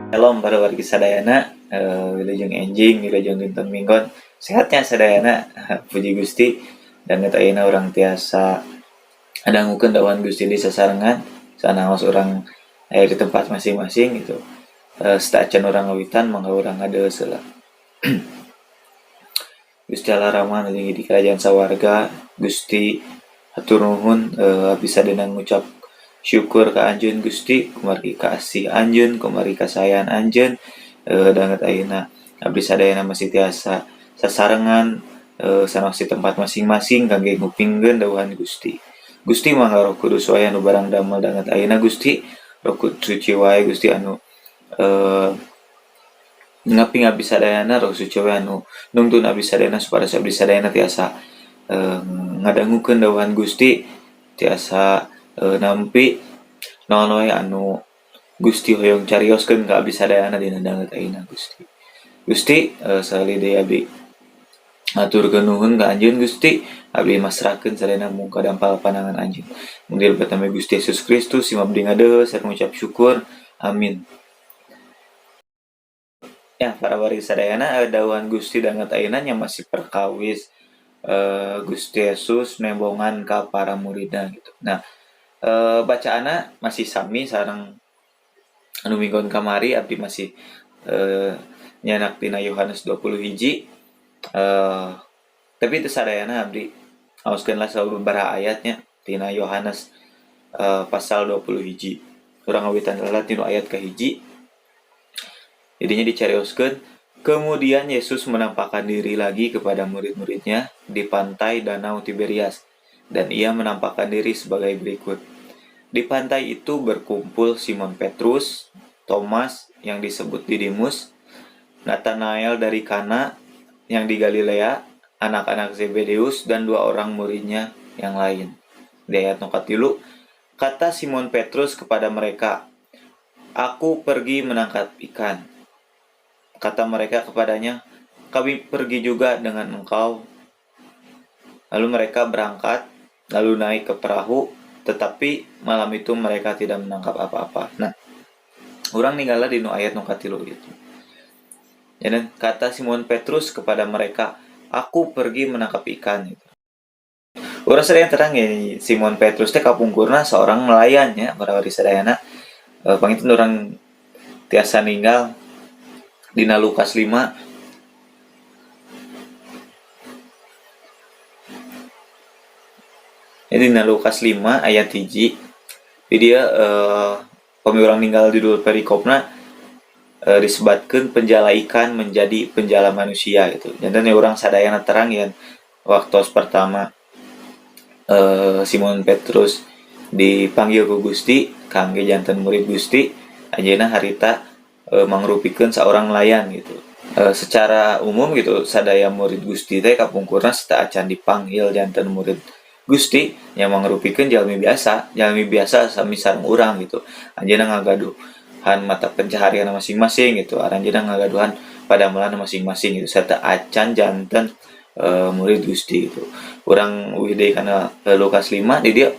Shalom para wargi sadayana, wilujeng enjing, wilujeng dinten minggon. Sehatnya sadayana, puji Gusti. Dan eta ayeuna urang tiasa ngadangukeun dawuhan Gusti di sasarengan sanaos urang aya di tempat masing-masing gitu. Sateuacan urang ngawitan, mangga urang ngadeus heula. Gusti Allah Rama nu di kerajaan sawarga, Gusti, hatur nuhun, abdi sadayana ngucap syukur ka Anjeun, Gusti, kumargi kasih Anjeun, kumargi kasayan Anjeun, danget ayeuna abdi sadayana masih tiasa sasarengan, sanaos di tempat masing-masing kangge ngupingkeun dawuhan Gusti. Gusti, mangga Roh Kudus wae anu barang damel danget ayeuna, Gusti. Roh Suci wae, Gusti, anu ngaping abdi sadayana, Roh Suci wae anu nungtun abdi sadayana supaya abdi sadayana tiasa ngadangukeun dawuhan Gusti, tiasa nampi naon wae anu Gusti hoyong carioskeun ka abdi sadayana dina danget ayeuna, Gusti. Gusti, sakali deui abdi ngaturkeun nuhun ka Anjeun, Gusti. Abdi masrahkeun sadayana mung ka dampal panangan Anjeun. Mung dilebet nami Gusti Yesus Kristus sim abdi ngadeus sareng ngucap syukur. Amin. Ya, para wargi sadayana, dawuhan Gusti danget ayeuna nya masih perkawis Gusti Yesus nembongan ka para muridna gitu. Nah, bacaanna masih sami sareng anu minggon kamari. Abdi masih nyanak tina Yohanes 20 hiji. Tapi itu sadayana, abdi ngaoskeun lah sababaraha ayatnya tina Yohanes pasal 20 hiji. Urang ngawitan heula tina ayat kahiji. Jadinya dicarioskeun, kemudian Yesus menampakkan diri lagi kepada murid-muridnya di pantai Danau Tiberias, dan ia menampakkan diri sebagai berikut. Di pantai itu berkumpul Simon Petrus, Thomas yang disebut Didimus, Nathanael dari Kana yang di Galilea, anak-anak Zebedeus, dan dua orang muridnya yang lain. Di ayat nu katilu, kata Simon Petrus kepada mereka, "Aku pergi menangkap ikan." Kata mereka kepadanya, "Kami pergi juga dengan engkau." Lalu mereka berangkat, lalu naik ke perahu, tetapi malam itu mereka tidak menangkap apa-apa. Nah, urang ninggalna di nu ayat nu katilu gitu. Dan kata Simon Petrus kepada mereka, "Aku pergi menangkap ikan." Gitu. Urang sadaya terang ya, Simon Petrus teh kapungkurna seorang nelayan ya, para wargi sadayana. Panginten urang tiasa ninggal dina Lukas 5. Jadi dina Lukas 5 ayat 1. Jadi dia pami urang ninggal judul perikopna, disebatkeun penjala ikan menjadi penjala manusia gitu. Janten urang sadayana terang ya, waktu pertama Simon Petrus dipanggil ku Gusti kangge janten murid Gusti, anjeunna harita mangrupikeun seorang nelayan gitu. Secara umum gitu, sadaya murid Gusti teh kapungkurna sateuacan dipanggil janten murid Gusti yang mangrupikeun jalmi biasa, jalmi biasa sami sareng urang gitu. Anjeunna ngagaduhan mata pencaharian masing-masing gitu. Anjeunna ngagaduhan padamelan masing-masing gitu. Sateuacan janten murid Gusti gitu. Urang uih deui kana Lukas 5, di dia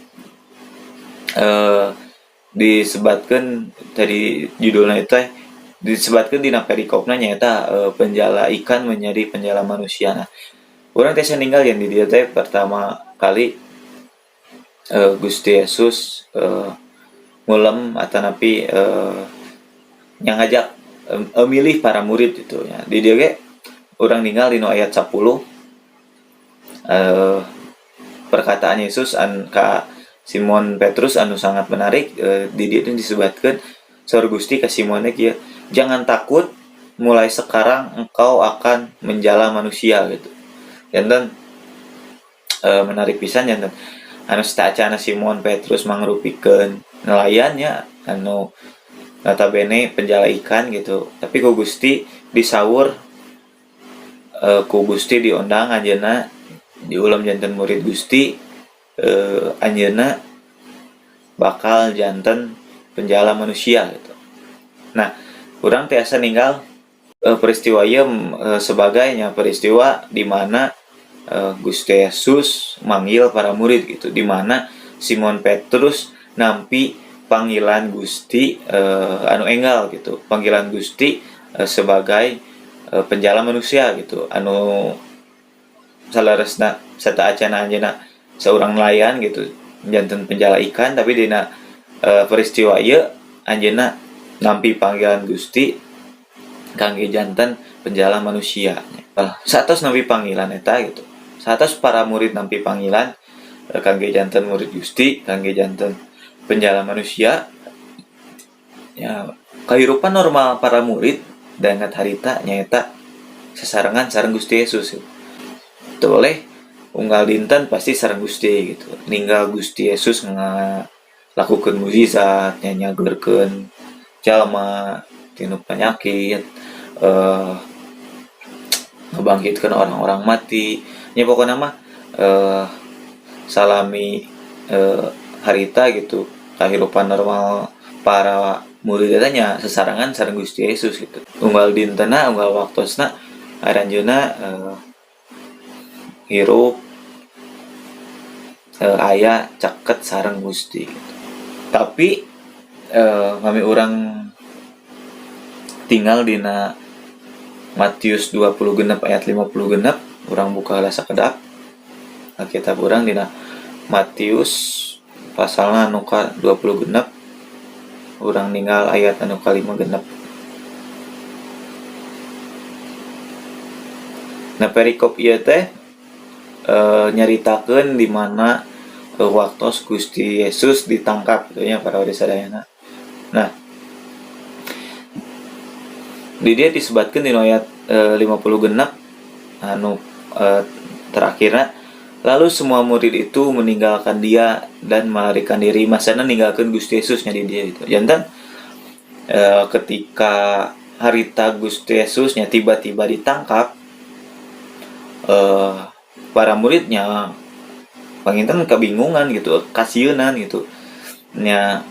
disebatkeun tadi judulna itu teh disebatkeun dina perikopna nyaeta penjala ikan menjadi penjala manusia. Nah, urang teh ninggal yang di dieu teh pertama kali Gusti Yesus ngulem atanapi yang ngajak milih para murid gitu ya. Di dieu ge urang ninggal dina ayat 10, perkataan Yesus an ka Simon Petrus anu sangat menarik. Di dieu teh disebutkan saur Gusti ka Simon kieu, "Jangan takut, mulai sekarang engkau akan menjala manusia," gitu. Janten menarik pisan, janten anu sateuacana Simon Petrus mangrupikeun nelayannya anu notabene penjala ikan gitu, tapi ku Gusti disawur, ku Gusti diundang, anjeunna diulem janten murid Gusti, anjeunna bakal janten penjala manusia gitu. Nah, urang tiasa ninggal peristiwa ieu sebagainya peristiwa di mana Gusti Yesus manggil para murid gitu, di mana Simon Petrus nampi Panggilan Gusti anu enggal gitu, panggilan Gusti sebagai penjala manusia gitu, anu saleresna sateuacanna anjeunna seorang nelayan gitu, janten penjala ikan, tapi dina peristiwa ieu anjeunna nampi panggilan Gusti kangge janten penjala manusia. Saatos nampi panggilan eta gitu, saatos para murid nampi panggilan kangge janten murid Gusti, kangge janten penjala manusia ya, kehidupan normal para murid danget harita nyaeta sasarengan sareng Gusti Yesus gitu. Teu boleh unggal dinten pasti sareng Gusti gitu, ninggal Gusti Yesus ngalakukeun mukjizat, nyageurkeun jalma tinu penyakit, ngebangkitkeun orang-orang mati nya. Pokokna mah salami harita gitu, kehidupan normal para murid eta nya sasarengan sareng Gusti Yesus gitu, unggal dintena, unggal waktosna aranjeunna hirup aya caket sareng Gusti gitu. Tapi kami urang tingal dina Matius 26 ayat 56. Urang buka heula sakedap Alkitab urang dina Matius pasalna anu ka 26, urang ninggal ayat anu ka 56. Nah, perikop ieu teh nyaritakeun di mana waktos Gusti Yesus ditangkap gitu nya, para wargi sadayana. Nah, di dia disebutkan di ayat 56 anu terakhirna, lalu semua murid itu meninggalkan dia dan melarikan diri. Masana ninggalkan Gusti Yesus nya di dia itu. Janten ketika harita Gusti Yesusnya tiba-tiba ditangkap, para muridnya panginten kebingungan gitu, kasieunan gitu nya,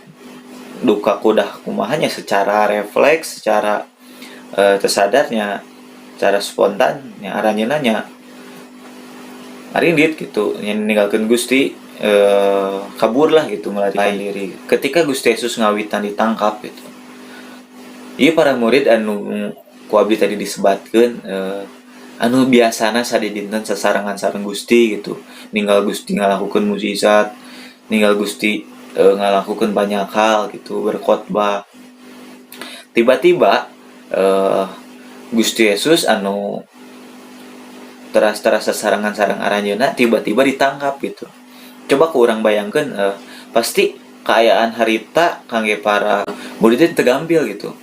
duka kudah kumahanya, secara refleks, secara tersadarnya, secara spontan nya aranjeunna nya arindit gitu nya, ninggalkeun Gusti, kabur lah gitu, melarikan diri. Ketika Gusti Yesus ngawitan ditangkap gitu, ieu para murid anu ku abdi tadi disebatkeun, anu biasana sadidinten sasarengan sareng Gusti gitu, ninggal Gusti ngalakukeun mukjizat, ninggal Gusti ngalakukeun banyak hal gitu, berkhotbah, tiba-tiba Gusti Yesus anu teras-teras sasarengan sareng aranjeunna tiba-tiba ditangkap gitu. Coba ku urang bayangkeun, pasti kaayaan harita kangge para murid teh teu gitu.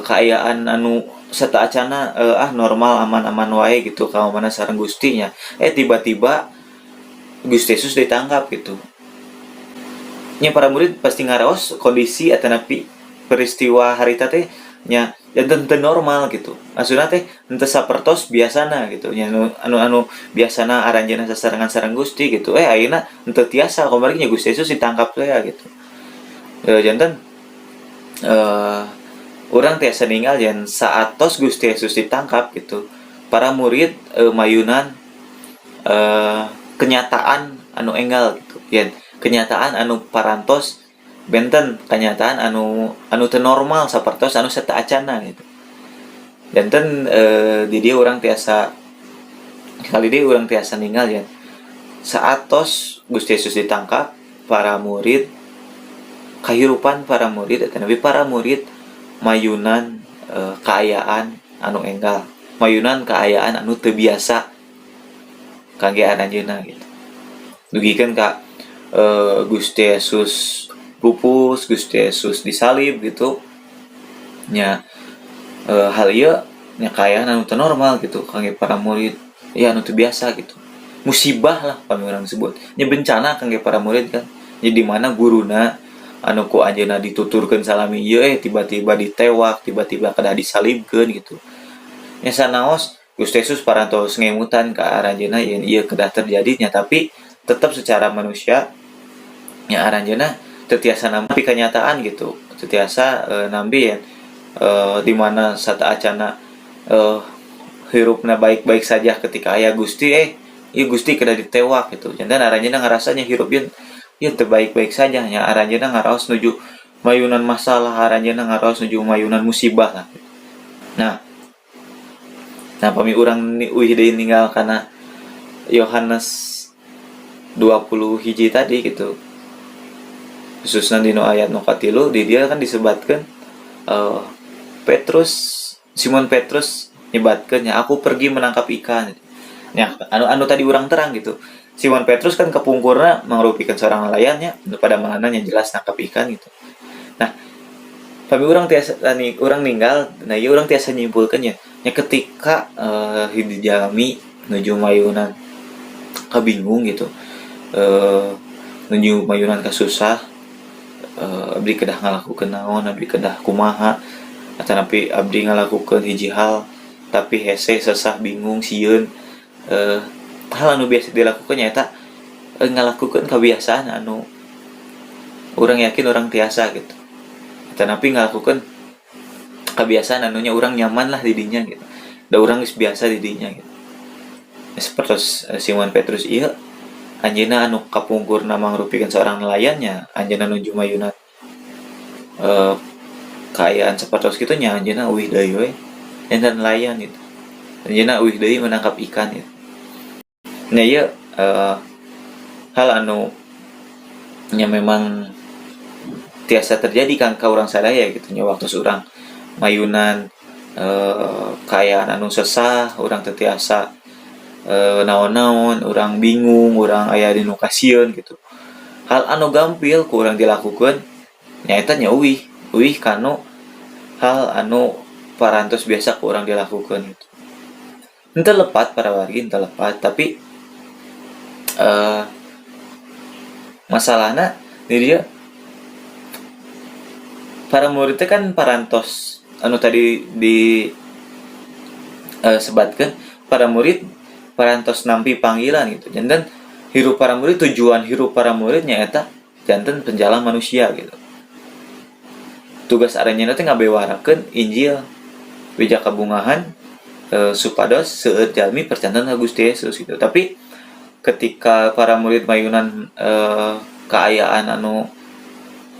Kaayaan anu sateuacanna normal, aman-aman wae gitu, ka mana sareng Gustinya, tiba-tiba Gusti Yesus ditangkap gitu nya. Para murid pasti ngaraos kondisi atanapi peristiwa harita teh nya janten teu normal gitu, maksudna teh henteu sapertos biasana gitu nya, anu anu, anu biasana aranjeunna sasarengan sareng Gusti gitu, ayeuna henteu tiasa kamari nya, Gusti Yesus ditangkap teh ya gitu. Janten urang tiasa ninggal yen saatos Gusti Yesus ditangkap gitu, para murid mayunan kenyataan anu enggal gitu yen, kenyataan anu parantos benten, kenyataan anu anu teu normal sapertos anu sateuacanna gitu. Janten di dia urang tiasa kali dia urang tiasa ninggal ya, saatos Gusti Yesus ditangkap, para murid, kehidupan para murid atau nabi para murid mayunan kaayaan anu enggal, mayunan kaayaan anu teu biasa kangge aranjeunna gitu, dugikeun ka Gusti Yesus pupus, Gusti Yesus disalib gitu nya. Hal ieu nya kaayaan anu teu normal gitu kangge para murid ya, anu teu biasa gitu, musibah lah kami urang sebut nya, bencana kangge para murid kan ya, di mana guruna anu ku anjeunna dituturkeun salami ieu tiba-tiba ditewak, tiba-tiba kedah disalibkeun gitu nya. Sanaos Gusti Yesus parantos ngemutan ka aranjeunna yen ieu kedah terjadinya, tapi tetap secara manusia nya aranjeunna teu tiasa nampi kenyataan gitu, teu tiasa nampi ya, di mana sateuacanna hirupna baik-baik saja ketika aya Gusti, ieu Gusti kedah ditewak gitu. Janten aranjeunna ngarasanya hirup ieu Ya teu baik-baik saja nya, aranjeunna ngaraos nuju mayunan masalah, aranjeunna ngaraos nuju mayunan musibah lah. Nah, pami urang uih deui ninggal kana Yohanes 21 tadi gitu, khususnya di ayat nu katilu, di dia kan disebatkan Petrus, Simon Petrus nyebatkeun nya, "Aku pergi menangkap ikan." Ya, anu anu tadi urang terang gitu, Simon Petrus kan kepungkurna mangrupikan seorang nelayan nya, nu pada nya jelas nangkap ikan gitu. Nah, pami urang tiasa tani urang ninggal, nah ieu urang tiasa nyimpulkeun nya, nya ketika hiji jalmi nuju mayunan kabingung gitu, nuju mayunan kasusah, abdi kedah ngalakukeun naon, abdi kedah kumaha, atanapi abdi ngalakukeun hiji hal tapi hese, sesah, bingung, sieun, hal anu biasa dilakukan nyaeta ngalakukeun kebiasaan anu urang yakin urang tiasa gitu, tetapi ngalakukeun kebiasaan anunya urang nyaman lah didinya gitu, da urang geus biasa didinya gitu. Seperti Simon Petrus ieu, anjeunna anu kapungkurna mangrupikeun seorang nelayannya, anjeunna nuju mayunan kaayaan sapertos kitu nya, anjeunna uih deui we janten nelayan gitu, anjeunna uih deui menangkap ikan gitu. Nah, ieu hal anu nya memang tiasa terjadi kan ka urang sadaya gitu nya, waktu urang mayunan kaayaan anu sesah, urang teu tiasa naon-naon, urang bingung, urang aya di nu kasieun gitu, hal anu gampil ku urang dilakukeun nyaeta nya uih uih kanu hal anu parantos biasa ku urang dilakukeun gitu. Henteu lepat, para wargi, henteu lepat, tapi masalahna di dieu para muridnya kan parantos anu tadi di sebatkeun, para murid parantos nampi panggilan gitu. Janten hirup para murid, tujuan hirup para murid nyaeta janten penjala manusia gitu. Tugas aranjeunna teh ngabewarakeun Injil beja kabungahan supados seueur jalmi percanten ka Gusti Yesus gitu. Tapi ketika para murid mayunan kaayaan anu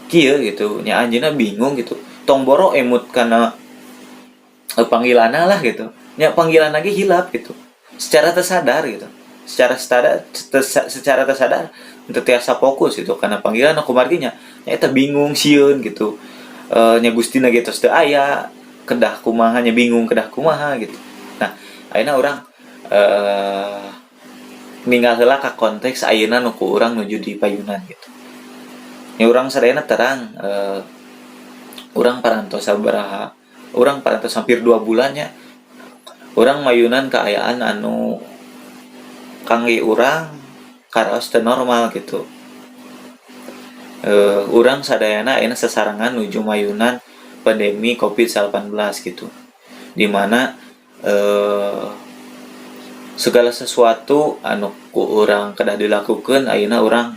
kieu gitu nya, anjeunna bingung gitu, tong boro emut kana panggilanna lah gitu nya, panggilan lagi hilap gitu secara tersadar gitu, secara tersadar untuk tiasa fokus itu karena panggilan aku marginya nya eta bingung, sieun gitu, nya Gustina gitu teu aya, kedah kumaha nya, bingung kedah kumaha gitu. Nah, ayeuna urang ninggal heula ka konteks ayeuna nu ku urang nuju di payunan gitu nya. Urang sadayana terang, urang parantos sabaraha, urang parantos hampir 2 bulan nya urang mayunan kaayaan anu kangge urang karaos teu normal gitu. Urang sadayana ayeuna sasarengan nuju mayunan pandemi COVID-19 gitu, dimana segala sesuatu anu ku urang kedah dilakukan ayeuna urang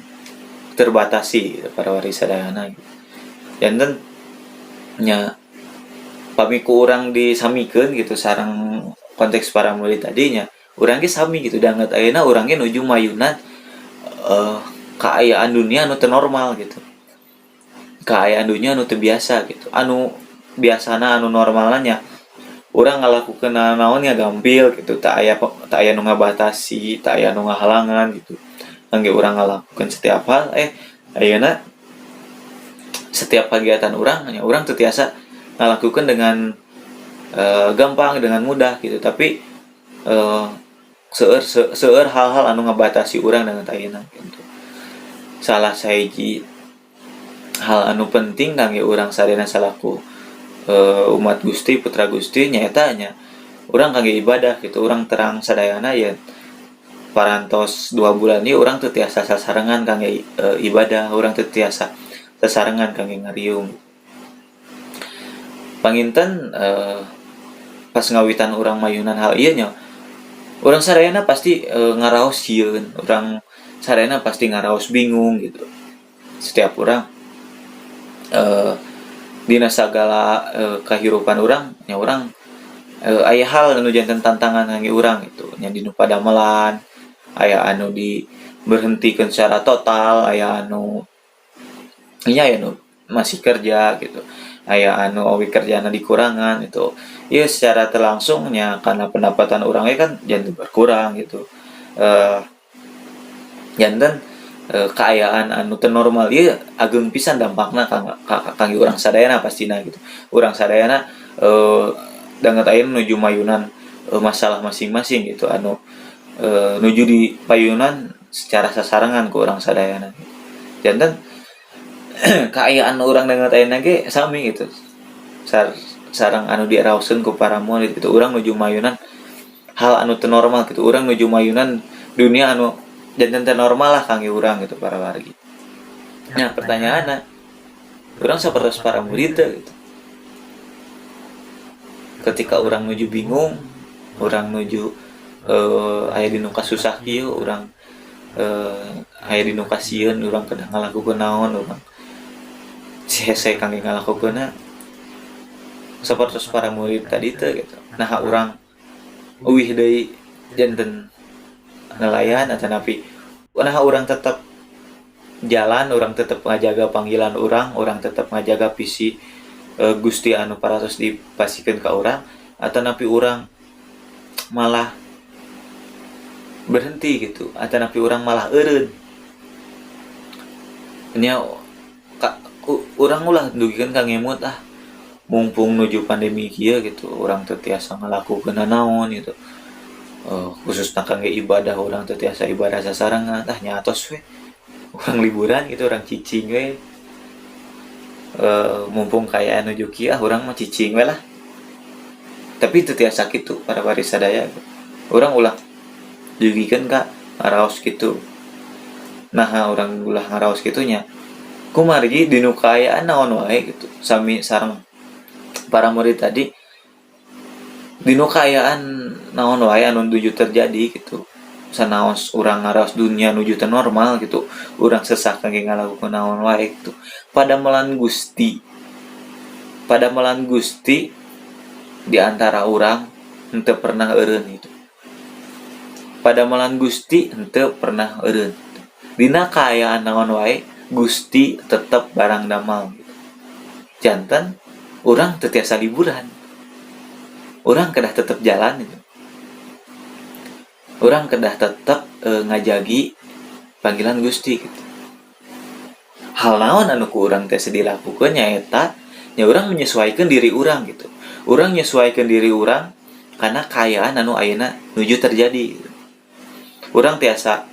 terbatasi gitu, para wargi sadayana gitu. Janten nya pami ku urang disamikeun gitu sareng konteks para murid tadinya, urang ge sami gitu, danget ayeuna urang ge nuju mayunan kaayaan dunia anu teu normal gitu, kaayaan dunia anu teu biasa gitu. Anu biasana, anu normalna nya urang ngalakukeun naon nya gampil gitu, teu aya nu ngabatasi, teu aya nu ngahalangan gitu kangge urang ngalakukeun setiap hal. Ayeuna setiap kegiatan urang nya urang teu tiasa ngalakukeun dengan gampang, dengan mudah gitu, tapi seueur seueur hal-hal anu ngabatasi urang dengan ayeuna gitu. Salah sahiji hal anu penting kangge urang sadayana salaku umat Gusti, putra Gusti, nyaeta nya urang kangge ibadah gitu. Urang terang sadayana ya, parantos 2 bulan ieu urang teu tiasa sasarengan kangge ibadah, urang teu tiasa sasarengan kangge ngariung. Panginten pas ngawitan urang mayunan hal ieu nya, urang sadayana pasti ngaraos sieun, urang sadayana pasti ngaraos bingung gitu. Setiap urang dina sagala kahirupan urang nya, urang aya hal anu janten tantangan kangge urang gitu nya, di nu padamelan, aya anu di Berhentikeun secara total, aya anu nya aya nu masih kerja gitu, aya anu oge kerjana dikurangan gitu. Ieu secara teu langsung nya karena pendapatan urang ge kan janten berkurang gitu. Janten kaayaan anu teu normal ieu ageng pisan dampakna kangge urang sadayana pastina gitu. Urang sadayana danget ayeuna nuju mayunan masalah masing-masing gitu, anu nuju di payunan secara sasarengan ku urang sadayana gitu. Janten kaayaan urang danget ayeuna ge sami gitu. Sareng anu diaraoskeun ku para murid gitu. Urang nuju mayunan hal anu teu normal gitu. Urang nuju mayunan dunia anu janten teu normal lah kangge urang gitu, para wargi. Nah, pertanyaanna, urang sapertos para murid teu gitu? Ketika urang nuju bingung, urang nuju aya dinu kasusah kieu, urang aya dinu kasieun urang kedah ngalakukeun naon, urang hese kangge ngalakukeunna, sapertos para murid tadi teu gitu? Nah, urang uih deui janten nelayan atanapi nah urang tetap jalan, urang tetap ngajaga panggilan urang, urang tetap ngajaga visi Gusti anu parantos dipasihkeun ka urang, atanapi urang malah berhenti gitu, atanapi urang malah eureun nya ka, urang ulah dugikeun ka ngemut, ah, mumpung nuju pandemi kieu gitu, urang teu tiasa ngalakukeun naon gitu, khususna kangge ibadah, urang teu tiasa ibadah sasarengan, ah, nya atos we urang liburan gitu, urang cicing we, mumpung kaayaan nuju kieu, ah, urang mah cicing we lah. Tapi teu tiasa kitu, para wargi sadaya. Urang ulah dugikeun ka ngaraos kitu. Nah, urang ulah ngaraos kitu nya kumargi dinu kaayaan naon wae gitu, sami sareng para murid tadi, dinu kaayaan naon wae anu nuju terjadi gitu, sanaos urang ngaraos dunia nuju teu normal gitu, urang sesah kangge ngalakukeun naon wae gitu, padamelan Gusti, padamelan Gusti di antara urang henteu pernah eureun gitu. Padamelan Gusti henteu pernah eureun. Dina kaayaan naon wae Gusti tetep barang damal gitu. Janten urang teu tiasa liburan, urang kedah tetep jalan gitu, urang kedah tetep ngajagi panggilan Gusti gitu. Hal naon anu ku urang tiasa dilakukeun nyaeta nya urang menyesuaikan diri urang gitu. Urang nyesuaikan diri urang karena kaayaan anu ayeuna nuju terjadi gitu. Urang tiasa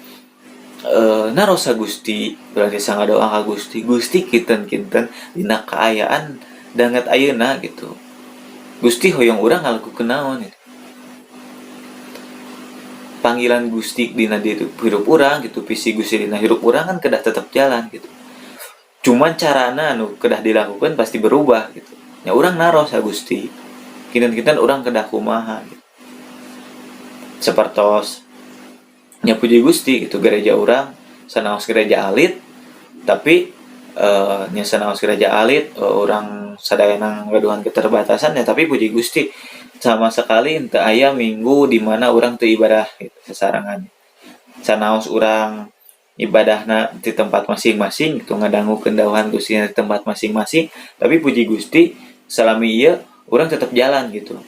naros ka Gusti, urang tiasa ngadoa ka Gusti, Gusti, kinten-kinten dina kaayaan danget ayeuna gitu, Gusti hoyong urang ngalakukeun naon gitu. Panggilan Gusti dina diri hirup urang gitu, visi Gusti dina hirup urang kan kedah tetap jalan gitu, cuman carana anu kedah dilakukan pasti berubah gitu ya. Urang naros ya, Gusti, kinten-kinten urang kedah kumaha gitu. Sepertos nya puji Gusti gitu, gereja urang sanaos gereja alit, tapi nya sanaos gereja alit, urang sadayana gaduhan keterbatasan ya, tapi puji Gusti sama sekali henteu aya minggu di mana urang teu ibadah gitu sasarengan. Sanaos urang ibadahna di tempat masing-masing gitu, ngadangukeun dawuhan Gusti di tempat masing-masing, tapi puji Gusti salami ieu urang tetap jalan gitu.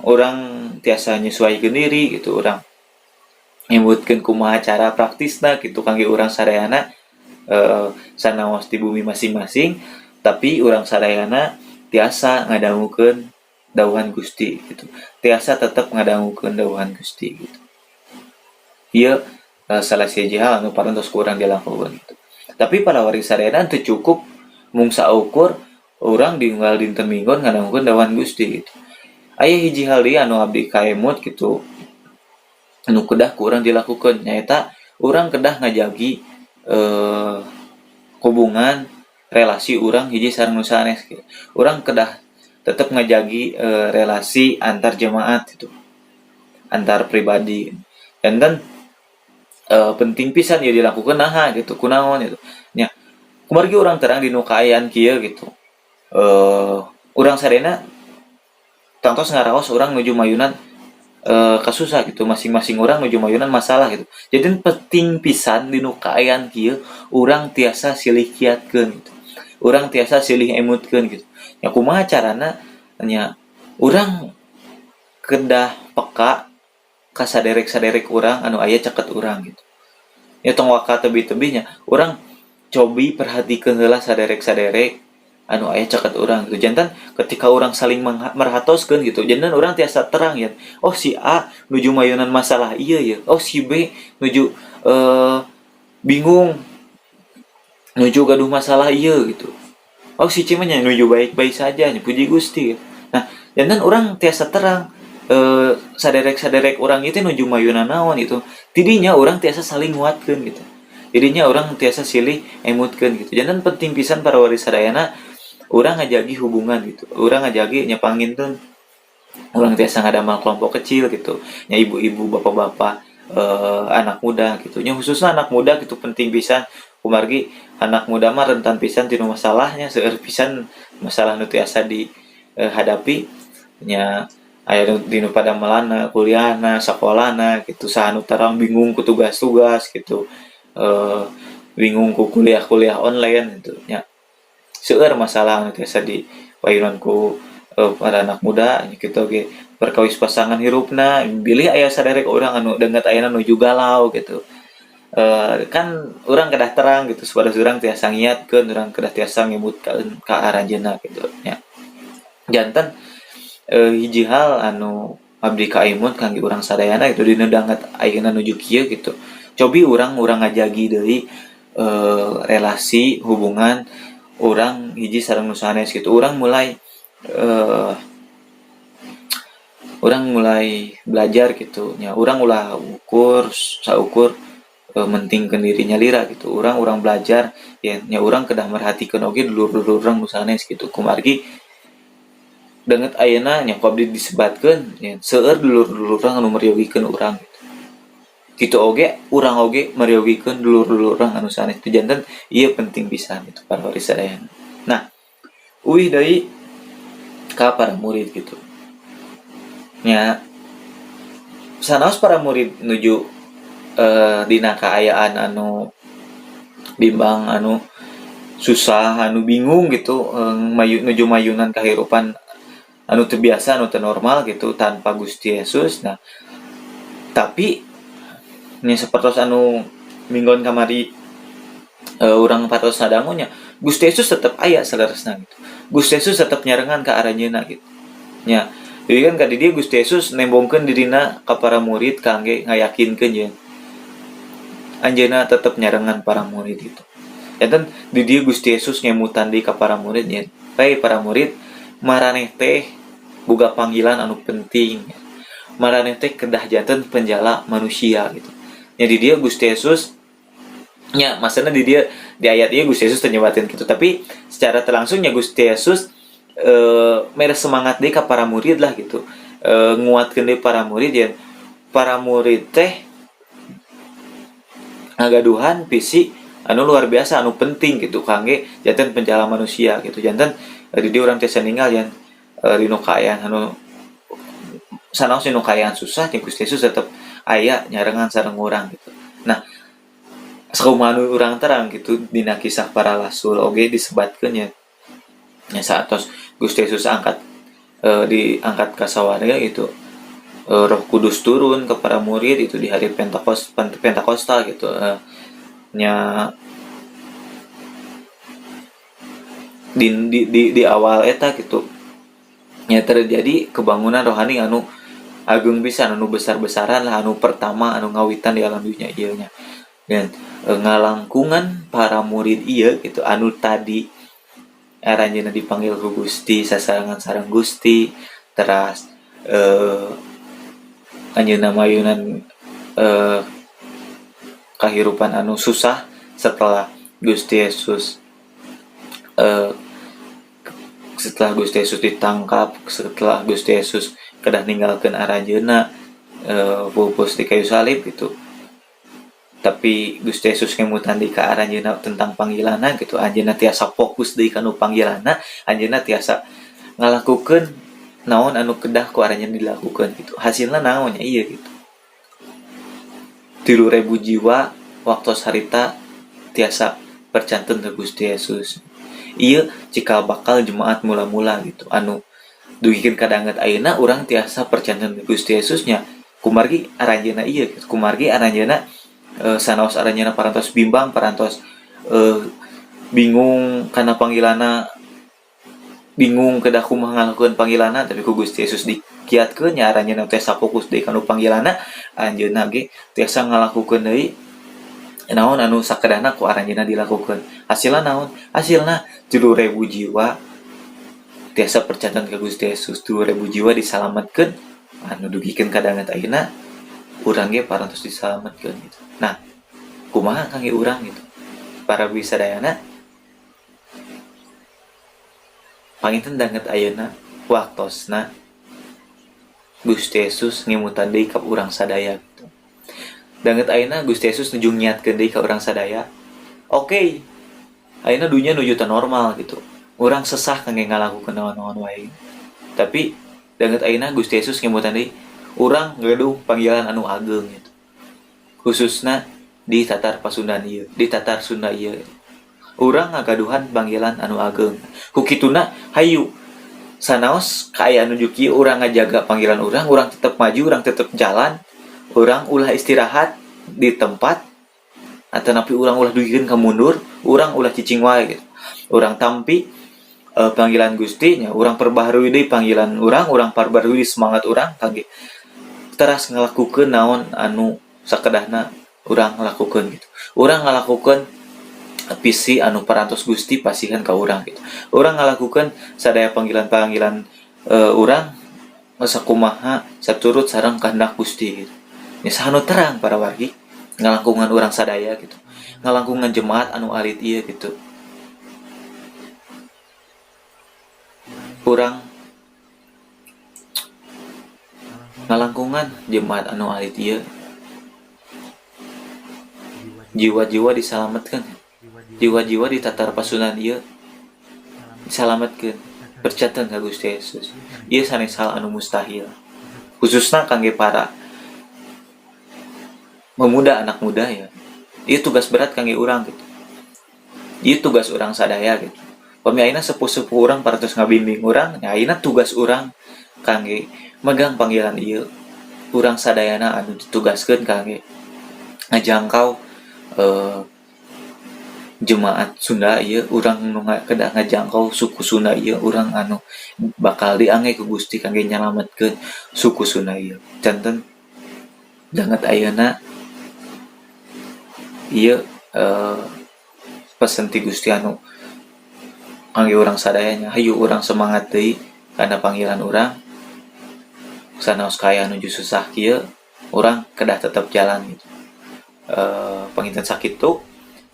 Urang tiasa nyesuaikeun diri gitu, urang nyebutkeun kumaha cara praktisna gitu kangge urang sadayana, sanaos di bumi masing-masing, tapi urang sadayana tiasa ngadangukeun dawuhan Gusti gitu, tiasa tetep ngadangukeun dawuhan Gusti gitu. Ieu salah sahiji hal anu parantos ku urang dilakukeun gitu. Tapi para wargi sadayana, teu cukup mung saukur urang di unggal dinten Minggon ngadangukeun dawuhan Gusti gitu. Aya hiji hal deui anu abdi kaemut gitu, anu kedah ku urang dilakukeun, nyaeta urang kedah ngajagi hubungan relasi urang hiji sareng nu sanes gitu. Urang kedah tetep ngajagi relasi antar jemaat gitu, antar pribadi. Janten penting pisan ieu dilakukeun. Naha gitu, kunaon gitu nya? Kumargi urang terang dinu kaayaan kieu gitu, urang sadayana tangtos ngaraos urang nuju mayunan. kasusah gitu, masing-masing urang nuju mayunan masalah gitu. Jadi penting pisan dinu kaayaan kieu urang tiasa silih kiatkeun gitu. Urang tiasa silih emutkeun gitu. Nya kumaha carana nya urang kedah peka ka saderek-saderek urang anu aya caket urang gitu. Nya tong waka tebih-tebihnya, urang cobi perhatikeun heula saderek-saderek anu aya caket urang gitu. Janten ketika urang saling merhatoskeun gitu, janten urang tiasa terang ya. Oh si A nuju mayunan masalah ieu ya. Oh si B nuju bingung nuju gaduh masalah ieu gitu. Oh si C mah nya nuju baik-baik saja nya, puji Gusti. Nah, janten urang tiasa terang saderek-saderek urang itu nuju mayunan naon gitu. Tidinya urang tiasa saling nguatkeun gitu. Jadinya urang tiasa silih emutkeun gitu. Janten penting pisan para wargi sadayana urang ngajagi hubungan gitu. Urang ngajagi nya pangintun urang tiasa ngadamal kelompok kecil gitu. Nya ibu-ibu, bapak-bapak, anak muda gitu. Nya khususnya anak muda gitu penting pisan kumargi anak muda mah rentan pisan tinu masalahnya, seueur pisan masalah nu tiasa dihadapi nya aya dinu padamelanna, kuliahna, sakolana gitu, saha nu terang bingung ku tugas-tugas gitu. Bingung ku kuliah-kuliah online gitu nya. Seueur masalah anu tiasa dipayunan ku para anak muda nya kitu oge perkawis pasangan hirupna, bilih aya saderek urang anu deungeut ayeuna nuju galau gitu. Kan urang kedah terang gitu supados urang tiasa ngiatkeun, urang kedah tiasa ngemutkeun ka aranjeunna gitu nya. Janten hiji hal anu abdi kaimut kangge urang sadayana gitu dina danget ayeuna nuju kieu gitu. Cobi urang urang ngajagi deui relasi hubungan urang hiji sareng nu sanes gitu. Urang mulai belajar gitu nya, urang ulah ukur saukur mentingkeun diri nyalira gitu. Urang urang belajar ya nya urang kedah merhatikeun oge dulur-dulur urang nu sanes gitu. Kumargi danget ayeuna nya ku abdi disebatkeun nya seueur dulur-dulur urang anu meryogikeun urang gitu. Kitu oge urang oge meryogikeun dulur-dulur urang anu sanes itu janten ieu penting pisan gitu para wargi sadayana. Nah, uih deui ka para murid gitu. Nya sanaos para murid nuju dina kaayaan anu bimbang, anu susah, anu bingung gitu, nuju mayunan kahirupan anu teu biasa, anu teu normal gitu tanpa Gusti Yesus. Nah, tapi nya sapertos anu minggon kamari urang patos ngadangu nya, Gusti Yesus tetep aya saleresna gitu. Gusti Yesus tetep nyarengan ka aranjeunna gitu. Nya, jadi kan ka di dieu Gusti Yesus nembongkeun dirina ka para murid kangge ngayakinkeun yen anjeunna tetep nyarengan para murid gitu. Janten di dieu Gusti Yesus ngemutan deui ka para murid nya, "Hei para murid, maraneh teh boga panggilan anu penting. Maraneh teh kedah janten penjala manusia" gitu. Nya di dieu Gusti Yesus nya maksudna di dieu di ayat ieu Gusti Yesus teu nyebatin gitu, tapi secara teu langsung nya Gusti Yesus mere semangat deui ka para murid lah gitu. Nguatkeun deui para murid yen para murid teh ngagaduhan visi anu luar biasa, anu penting gitu kangge janten penjala manusia gitu. Janten di dieu urang tiasa ninggal yen dinu kaayaan anu sanaos dinu kaayaan susah jeung Gusti Yesus tetep aya nyarengan sareng urang gitu. Nah, sakumaha anu urang terang gitu dina kisah para rasul oge disebatkeun nya nya saatos Gusti Yesus angkat diangkat ka sawarga gitu, Roh Kudus turun ke para murid itu di hari Pentakosta gitu, nya di awal eta gitu nya terjadi kebangunan rohani anu agung pisan, anu besar-besaran lah, anu pertama anu ngawitan di alam dunia ieu nya. Dan ngalangkungan para murid ieu gitu anu tadi aranjeunna dipanggil ku Gusti, sasarengan sareng Gusti, teras anjeunna mayunan kahirupan anu susah setelah Gusti Yesus setelah Gusti Yesus ditangkap, setelah Gusti Yesus kedah ninggalkeun aranjeunna pupus di kayu salib gitu. Tapi Gusti Yesus ngemutan di ka aranjeunna tentang panggilanna gitu, anjeunna tiasa fokus deui kana panggilanna, anjeunna tiasa ngalakukeun Naon anu kedah ku aranjeun dilakukeun gitu. Hasilna naon nya ieu gitu. 3.000 jiwa waktos harita tiasa percanten ka Gusti Yesus. Ieu cikal bakal jemaat mula-mula gitu anu dugikeun ka danget ayeuna urang tiasa percanten ka Gusti Yesus nya kumargi aranjeunna ieu gitu. Kumargi aranjeunna sanaos aranjeunna parantos bimbang, parantos bingung kana panggilanna, bingung kedah kumaha ngalakukeun panggilanna, tapi ku Gusti Yesus dikiatkeun nya aranjeunna tiasa fokus deui kana panggilanna, anjeunna ge tiasa ngalakukeun deui naon anu sakedahna ku aranjeunna dilakukeun. Hasilna naon? Hasilna 3.000 jiwa tiasa percanten ka Gusti Yesus, 3.000 jiwa disalametkeun anu dugikeun ka danget ayeuna urang ge parantos disalametkeun gitu. Nah, kumaha kangge urang gitu? Para wisadayana panginten danget ayeuna waktosna Gusti Yesus ngemutan deui ka urang sadaya gitu. Danget ayeuna Gusti Yesus nuju ngiatkeun deui ka urang sadaya. Oke, ayeuna dunya nuju teu normal gitu. Urang sesah kangge ngalakukeun naon-naon wae. Tapi danget ayeuna Gusti Yesus ngemutan deui urang gaduh panggilan anu ageng gitu. Khususna di Tatar Pasundan ieu, di Tatar Sunda ieu. Urang ngagaduhan panggilan anu ageng. Ku kituna hayu sanaos kaayaan nuju kieu urang ngajaga panggilan urang, urang tetep maju, urang tetep jalan, urang ulah istirahat di tempat atanapi urang ulah dugikeun ka mundur, urang ulah cicing wae gitu. Urang tampi panggilan Gusti nya, urang perbaharui deui panggilan urang, urang perbaharui semangat urang kangge teras ngalakukeun naon anu sakedahna urang ngalakukeun gitu. Urang ngalakukeun visi anu parantos Gusti pasihan ka urang gitu. Urang ngalakukeun sadaya panggilan-panggilan urang sakumaha saturut sareng kehendak Gusti gitu. Nya saha nu terang para wargi ngalangkungan urang sadaya gitu. Ngalangkungan jemaat anu alit ieu gitu. Urang ngalangkungan jemaat anu alit ieu jiwa-jiwa disalametkeun, jiwa-jiwa di Tatar Pasundan ieu disalametkeun, percaten ka Gusti Yesus. Ieu sanes hal anu mustahil, khususna kangge para pemuda, anak muda ya. Ieu tugas berat kangge urang gitu. Ieu tugas urang sadaya gitu. Pami ayeuna sepuh-sepuh urang parantos ngabimbing urang, nya ayeuna tugas urang kangge megang panggilan ieu. Urang sadayana anu ditugaskeun kangge ngajangkau jemaat Sunda ieu, urang nu kedah ngajangkau suku Sunda ieu, urang anu bakal diangge ku Gusti kangge nyalametkeun suku Sunda ieu. Janten danget ayeuna ieu pesen ti Gusti anu kangge urang sadayanya, hayu urang semangat deui kana panggilan urang. Sanaos kaayaan nuju susah kieu, urang kedah tetep jalan gitu. Panginten sakitu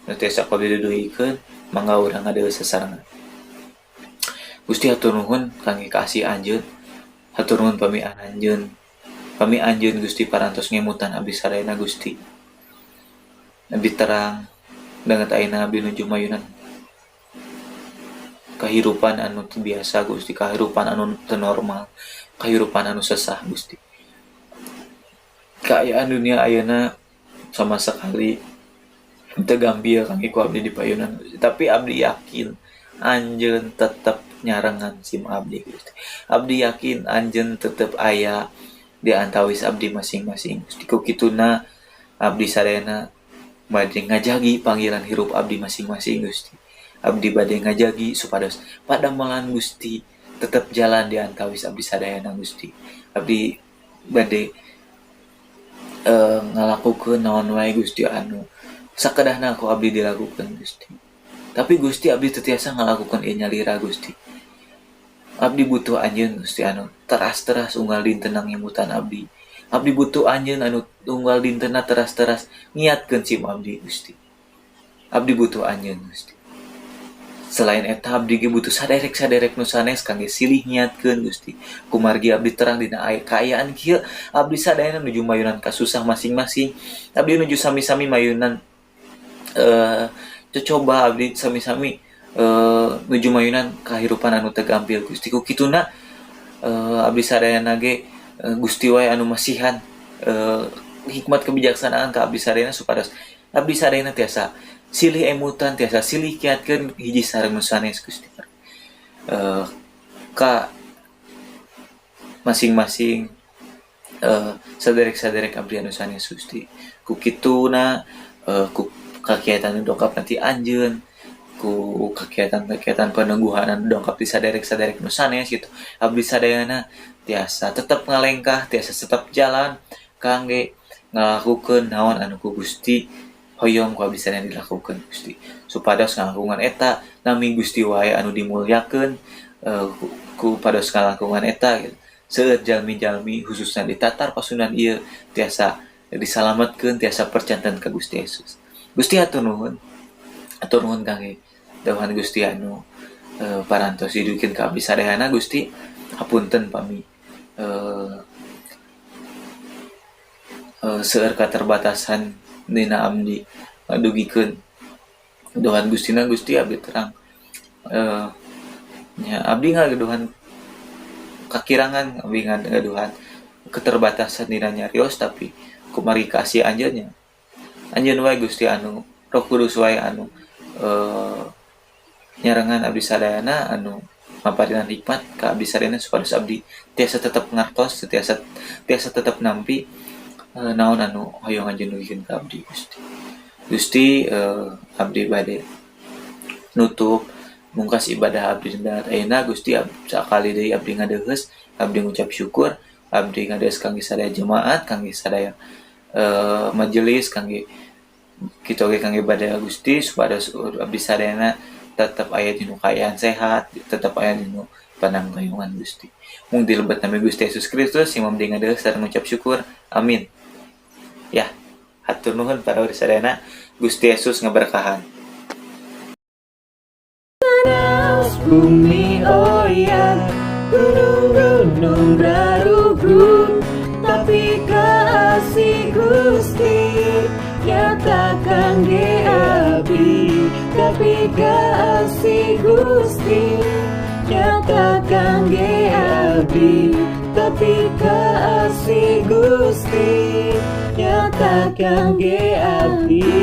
nu tiasa ku abdi duduhikeun, mangga urang ngadeuleu sasarengan. Gusti hatur nuhun kangge kaasih anjeun, hatur nuhun pami anjeun. Pami anjeun Gusti parantos ngemutan abdi sadayana Gusti. Abdi terang danget ayeuna abdi nuju mayunan kahirupan anu teu biasa Gusti, kahirupan anu teu normal, kahirupan anu sesah Gusti. Kaayaan dunia ayeuna sama sekali teu gampil kangge ku abdi dipayunan Gusti. Tapi abdi yakin anjeun tetep nyarengan sim abdi Gusti. Abdi yakin anjeun tetep aya di antawis abdi masing-masing Gusti. Ku kituna abdi sadayana bade ngajagi panggilan hirup abdi masing-masing Gusti. Abdi bade ngajagi supados padamelan Gusti tetep jalan di antawis abdi sadayana Gusti. Abdi bade ngalakukeun naon wae Gusti anu sakedahna ku abdi dilakukeun Gusti. Tapi Gusti abdi teu tiasa ngalakukeun ieu nyalira Gusti. Abdi butuh anjeun Gusti anu teras-teras unggal dinten ngemutan abdi. Abdi butuh anjeun anu unggal dintenna teras-teras ngiatkeun sim abdi Gusti. Abdi butuh anjeun Gusti. Selain eta abdi ge butuh saderek-saderek nu sanes kangge silih ngiatkeun Gusti. Kumargi abdi terang dina kaayaan kieu, abdi sadayana nuju mayunan kasusah masing-masing. Abdi nuju sami-sami mayunan cocoba abdi sami-sami nuju mayunan kahirupan anu teu gampil Gusti. Ku kituna Abdi sadayana ge Gusti wae anu masihan hikmat kebijaksanaan ka abdi sadayana supados abdi sadayana tiasa silih emutan, tiasa silih kiatkeun hiji sareng nu sanes Gusti. Ka masing-masing saderek-saderek abdi anu sanes Gusti. Ku kituna ku kagiatan nu dongkap nanti anjeun, ku kegiatan-kegiatan peneguhan anu dongkap di saderek-saderek nu sanes gitu. Abdi sadayana tiasa tetep ngalengkah, tiasa tetep jalan kangge ngalakukeun naon anu ku Gusti hoyong ku abdi sadayana dilakukeun Gusti. Supados ngalangkungan eta nami Gusti wae anu dimulyakeun, ku pados ngalangkungan eta gitu. Seueur jalmi-jalmi khususna di Tatar Pasundan ieu tiasa disalametkeun, tiasa percanten ka Gusti Yesus. Gusti hatur nuhun. Hatur nuhun kangge dawuhan Gusti anu parantos didugikeun ka abdi sadayana Gusti. Hapunten pami seueur katerbatasan dina abdi ngadugikeun dawuhan Gustina Gusti. Abdi terang nya abdi ngagaduhan kakirangan, abdi ngagaduhan keterbatasan dina nyarios, tapi kumargi kasih anjeun nya, anjeun wae Gusti anu Roh Kudus wae anu nyarengan abdi sadayana, anu maparinan hikmat ka abdi sadayana supados abdi tiasa tetep ngartos, tiasa tiasa tetep nampi naon anu hoyong anjeun dugikeun ka abdi Gusti. Gusti, abdi bade nutup mungkas ibadah abdi dinten ayeuna Gusti. Sakali deui abdi ngadeuheus, abdi ngucap syukur, abdi ngadeheus kangge sadaya jemaat, kangge sadaya majelis, kangge kitu oge kangge ibadah Gusti, supados abdi sadayana tetep aya dinu kaayaan sehat, tetep aya dinu pananggayungan Gusti. Mung di lebet nami Gusti Yesus Kristus simam abdi ngadeuheus sareng ngucap syukur. Amin. Ya, hatur nuhun para sadayana. Gusti Yesus ngaberkahan. Bumi oyag, gunung-gunung garugrug, tapi kasih Gusti nyata kangge abdi. Tapi kasih Gusti nyata kangge abdi. Tapi kasih Gusti nyata kangge abdi.